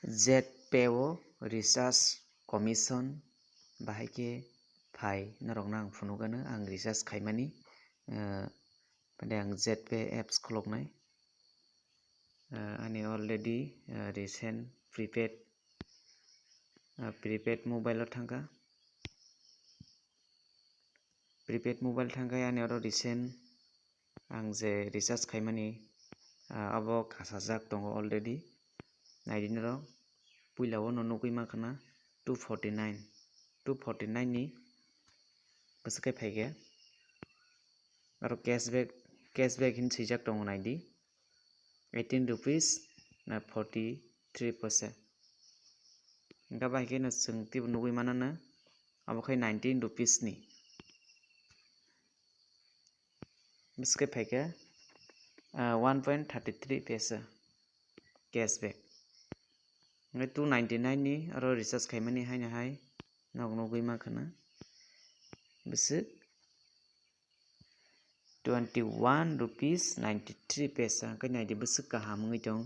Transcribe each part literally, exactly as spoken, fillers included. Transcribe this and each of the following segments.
Zepay o recharge commission bahai khe phai norokno ang phunukgano, ang recharge khaimani. Pande ang Zepay apps khuluknai. Ani already recent prepaid prepaid mobile o thangkha. Prepaid mobile thangkha ani oro recent ang je recharge khaimani abo kasajak tongo already. Naidi norok puila o no nugwi mankha na two forty nine, two forty nine ni bwswk khe phaikhe. Aro cashback, cashback hin swijak tongo naidi, eighteen rupees na forty three paisa. Hingkhe bai khe no chwng teibo nugwi mano na abo khai nineteen rupees ni. Bwswk khe phaikhe one point thirty three paisa cashback. Hingkhe two ninety nine ni aro recharge khaimani haino hai nok nugwi mankha na bwswk twenty one rupees ninety three paisa. Hingkhe naidi bwswk kaham wngwi tong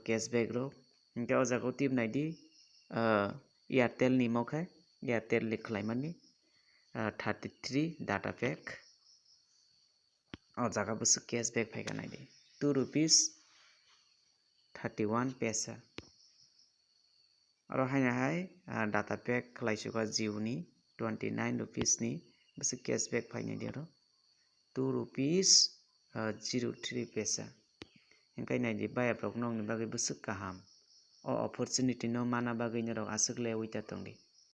cashback rok. Hingkhe o jaga o tip naidi Airtel ni mo khe Airtel ni khlaimani thirty three data pack. O jaga bwswk cashback phaikha naidi two rupees thirty one paisa. Oro haino hai data pack khlai sukha Jio ni twenty nine rupees ni bwswk cashback phainai di oro two rupees zero three paisa. Hingkhe naidi bayap rok nokni bagwi bwswk kaham. O opportunity no mana bagwi norok aswk le wita tongdi.